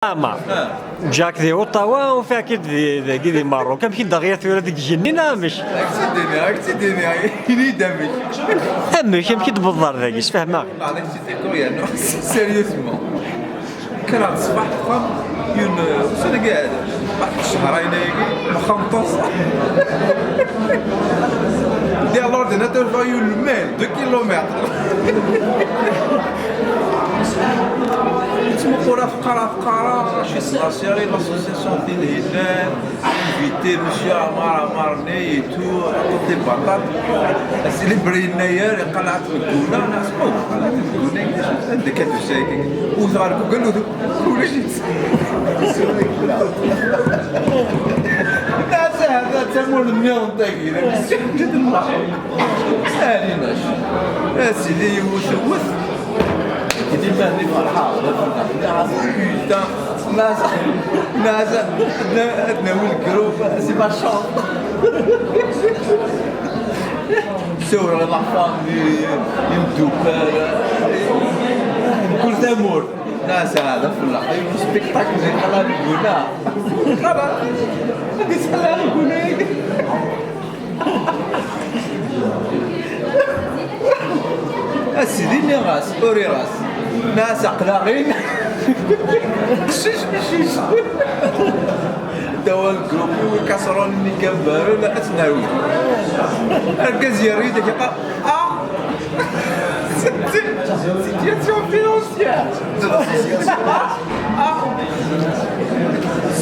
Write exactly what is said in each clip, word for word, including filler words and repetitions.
Ama. Ǧǧiɣ-k di Ottawa, ufiɣ-k-id di, dagi di Merruk. Amek i d-teɣriḍ tura deg igenni, neɣ amek? Ak-tt-id-iniɣ, ak-tt-id-iniɣ, ini-d amek. Amek, amek i d-tewwḍeḍ ɣer dagi? Sfehmeɣ. Ad ak-tt-id-iniɣ, yernu, sérieusement. Kkreɣ-d ṣṣbeḥ, texxam, yiwen, ussan-agi iɛedda, waḥed ccehrayen-agi, ma xenṭeṣ. Ddiɣ l'ordinateur, ẓer yiwen lmal, deux kilomètres. Ttmuquleɣ, qqareɣ, qqareɣ, Rachid Nasiri, l'association tin yellan, invité, monsieur Amar Amar-nni, et tout, aṭuṭi baṭaṭ. Asilibre yennayer, iqaleɛ-d Meguna, neɣ s wawu, iqaleɛ-d Meguna, anda akka tusa-agi? Wwteɣ ɣer Google, ulac-itt. Neɣ s ahat d tamurt nniḍen tagi, d acu i d-nlaḥ? Alinac. A sidi, yewwet, yewwet. Di mehni ferḥeɣ, d afellaḥ. Nniɣ-as, putain, nniɣ-as, nniɣ-as, ad n-, ad nawi lgrup, c'est ma chance. Ssiwleɣ i la famille, imdukkal, mkul tamurt. Nniɣ-as, ah, d afellaḥ. Ayen spectacle, iqala Meguna. Iqala, ad isala Meguna. A sidi, nniɣ-as, uriɣ-as. Nniɣ-as, aql-aɣ-in. Qcic, qcic. Ddaw lgrup-iw, ikaṣrunen-nni kan barun, ad tt-nerwi. Argaz yerra-yi-d akka, ah! Situation financière. Ah!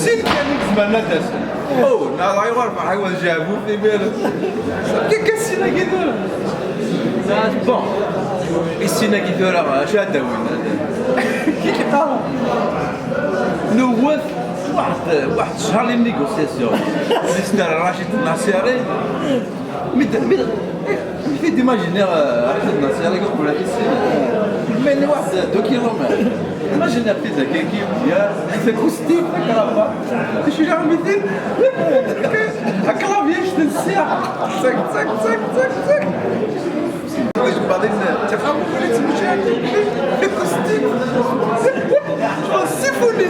Sin kan i izemren ad d-asen. Oh, neɣ dɣa yuɣal ferḥ-iw ad jaɛbuɣ timir. Kika sin-agi tura. Bon, i sin-agi tura, acu ad d-awin? Kika qqaren. Newwet waḥed, waḥed ccher les négociations. Mister Rachid Nasiri. Mi d-, mi d-, mi d-imaginiɣ, euh, Rachid Nasiri, qbel ad issin. Mais waḥed deux kilomètres. Imaginiɣ-t-id akka, ki, ya, takusti, takraba. Acu i aɣ-miten? Aklavyej n ssiɛa. Tsak, tsak, tsak, tsak, tsak. Ulac baḍin, tixxamu, ula d tmečča. Takusti. Sifuni.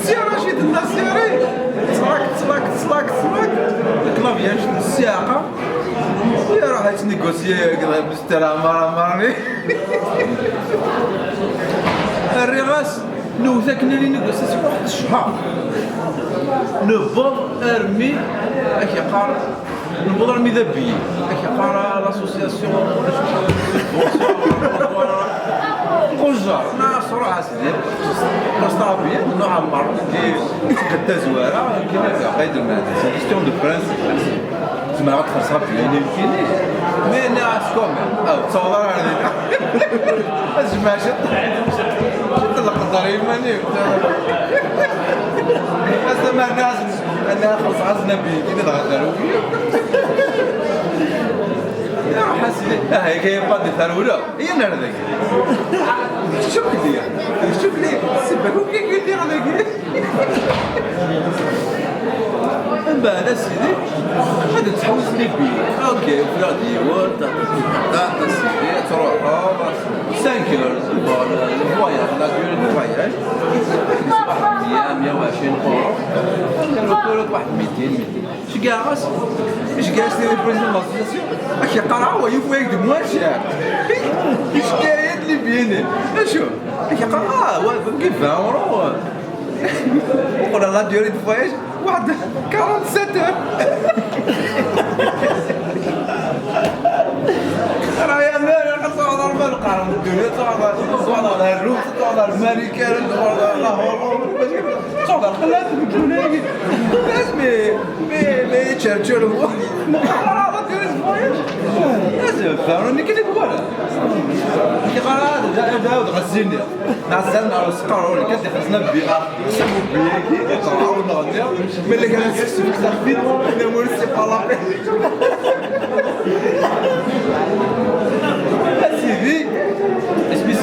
Si Rachid Nasiri. Ttrak, ttrak, ttrak, ttrak. Aklavyej n ssiɛa. Iruḥ yettnégocier akked Mister Amar Amarni. Rriɣ-as, newwet akken ad négocier s waḥed ccher. Newweḍ armi, ak-yeqqar, newweḍ armi d abiyi. Ak-yeqqar l'association, qujjar. Nniɣ-as, ruḥ a sidi, poste abiyi, nruḥ Ɛemmer, di tazwara, kien, c'est une question de principe. Zemreɣ ad xellṣeɣ abiyi-nni nekkini, mais nniɣ-as quand même, ah, ur ttaweḍ ara ɣer dinna. Ad jemɛeɣ ciṭ, ciṭ n leqder i yiman-iw. As tamarna, as, anna xellṣeɣ azen abiyi-nni dɣa tarugi. Iruḥ a sidi, ah, yak ay pas di tarewla, yya-n ar dagi. Ah, d kečč akk-nni, d kečč akk-nni, sebba akk-nni dagi. Mbeɛd a sidi, ad nettḥewwis Libye. Ok, ufiɣ-d yiwet, ta, ta, ta, ta, a sidi, ad truḥeḍ, cinq heures, bon, le, le voyage, la durée du voyage. Ṣṣbeḥ meyya, meyya u ɛecrin euro. Kan le tour, waḥed mitin, mitin. Ceggeɛ-as, ceggeɛ-as di président de l'association. Ak-yeqqar, ah, wa yufa-yak-d moins cher. Iceggeɛ-it Libyen. Acu? Ak-yeqqar, ah, wa, vingt euros. Muqel la durée du voyage, waḥed quarante-sept heures. Rah ya mer, xas ad ruḥeḍ ɣer lqern n ddunit, ad ruḥeḍ, ad ruḥeḍ ɣer Rrum, ad ruḥeḍ ɣer Marikan, ad ruḥeḍ ɣer la Hollande, ad ruḥeḍ ɣer Qlat, deg Lezzayer. Mais, mais, mais Churchill هو. Rah la durée du voyage. Azal, fehmni kan i twala. Yeqqar, ah, da, da, da, ɣer Zini. Neɛzal neɣ usqarru, nekk ad ixelṣen abbi ɣer ḥsab ubbi-agi, ṭṭraw neɣ nniɣ, ma la kra seksu deg taxfit, namur c'est pas la peine. A sidi, isem-is,